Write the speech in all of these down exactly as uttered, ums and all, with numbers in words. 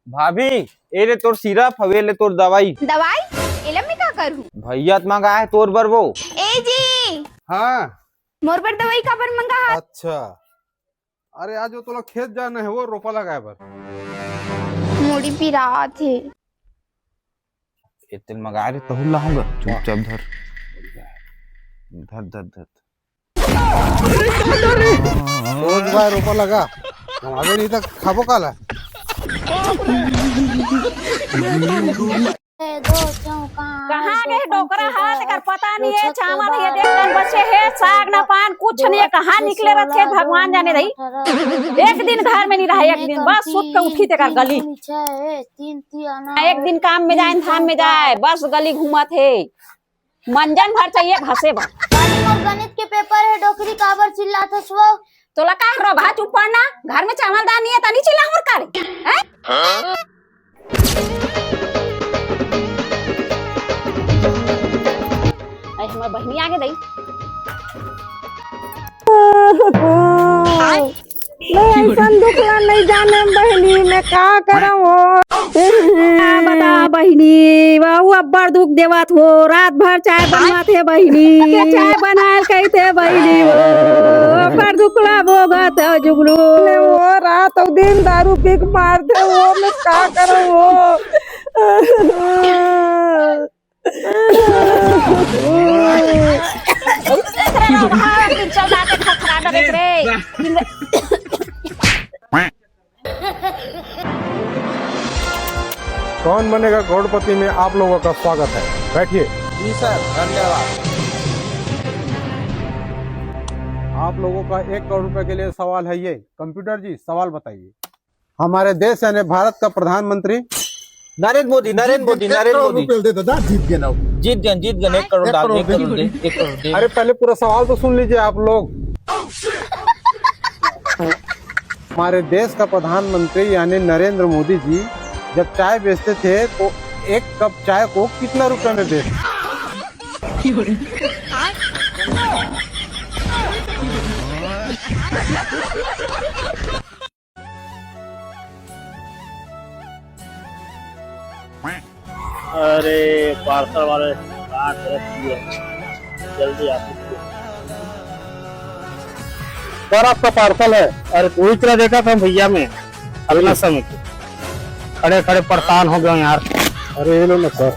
भाभी, ए ले तोर सिरप, हवे ले तोर दवाई। दवाई? एला मैं का करूँ? भैया त मंगाए हे तोर बर वो। ए जी, हाँ। मोर बर दवाई काबर मंगा हा? अच्छा, अरे आज वो तोला खेत जाना हे, वो रोपा लगाए बर। मुड़ी पिरात हे। ए तेल मंगाए रे, तहू लाहूंगा। चुपचाप धर, धर, धर, धर। रोज बाय रोपा लगा, कमाबे नहीं त खाबो काला। कहाँ गे डोकरा हा, तेकर पता नहीं हे। चावल हे, देख कन बचे हे, साग ना पान, कुछ नहीं हे। कहाँ निकले रथे, भगवान जाने रही। एक दिन घर में नहीं रहा, एक दिन बस सुत के उठी तेकर गली। एक दिन काम में जाए, धाम में जाए, बस गली घूमत हे। मंजन भर चाहिए घसे बर। काली मोर गणित के पेपर हे, डोकरी काबर चिल्लात हस वो? तोला का रोगहा, चुप पड़ ना। घर में चावल दाल नहीं हे, तनी चिल्ला मोर करे, हैं? अरे, हमर बहिनी आगे दई। मैं अइसन दुख ला नहीं जाने बहिनी, मैं का करव हो? का बता बहिनी, वो अब्बड़ दुख देवत हो, रात भर चाय बनवात हे बहिनी, चाय बनाए ल कहिथे बहिनी, वो अब्बड़ दुख ला भोगत हे जुगनू। वो रात अउ दिन दारू पी के मारथे, वो मैं का करव हो? कौन बनेगा करोड़पति में आप लोगों का स्वागत है, बैठिए। जी सर, धन्यवाद। आप लोगों का एक करोड़ रुपए के लिए सवाल है ये। कंप्यूटर जी, सवाल बताइए। हमारे देश यानी भारत का प्रधानमंत्री नरेंद्र मोदी, नरेंद्र मोदी, नरेंद्र मोदी। रुपये दे दादा, जीत गए ना। जीत गए, जीत गए, एक करोड़ एक डाल, करोड़ एक करोड़ दे, एक करोड़ दे। अरे पहले पूरा सवाल तो सुन लीजिए आप लोग। हमारे देश का प्रधानमंत्री यानी नरेंद्र मोदी जी जब चाय बेचते थे तो एक कप चाय को कितना रुपए में बेचते? अरे पार्सल वाले, कहाँ तरफ की है? जल्दी आ सकते। सर, आपका पार्सल है। अरे, वही तरह देखा था भैया मैं, अगला समय के। खड़े खड़े परेशान हो गया यार। अरे, ये लो ना सर।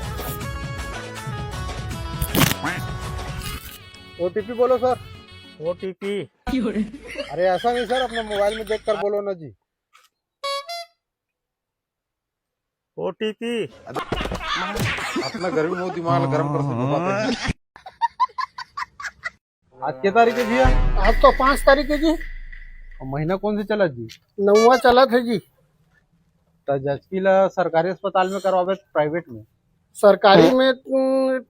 ओटीपी बोलो सर। ओटीपी? अरे, ऐसा नहीं सर, अपने मोबाइल में देख कर बोलो ना जी। ओटीपी। अपना गर्मी में वो दिमाग गरम कर सकते हो, बात है। आज के तारीख है भैया? आज तो पाँच तारीख है जी। और महीना कौन से चला जी? नौवा चलत है जी। तो जचकी ला सरकारी अस्पताल में करवाबे, प्राइवेट में? सरकारी में, उम,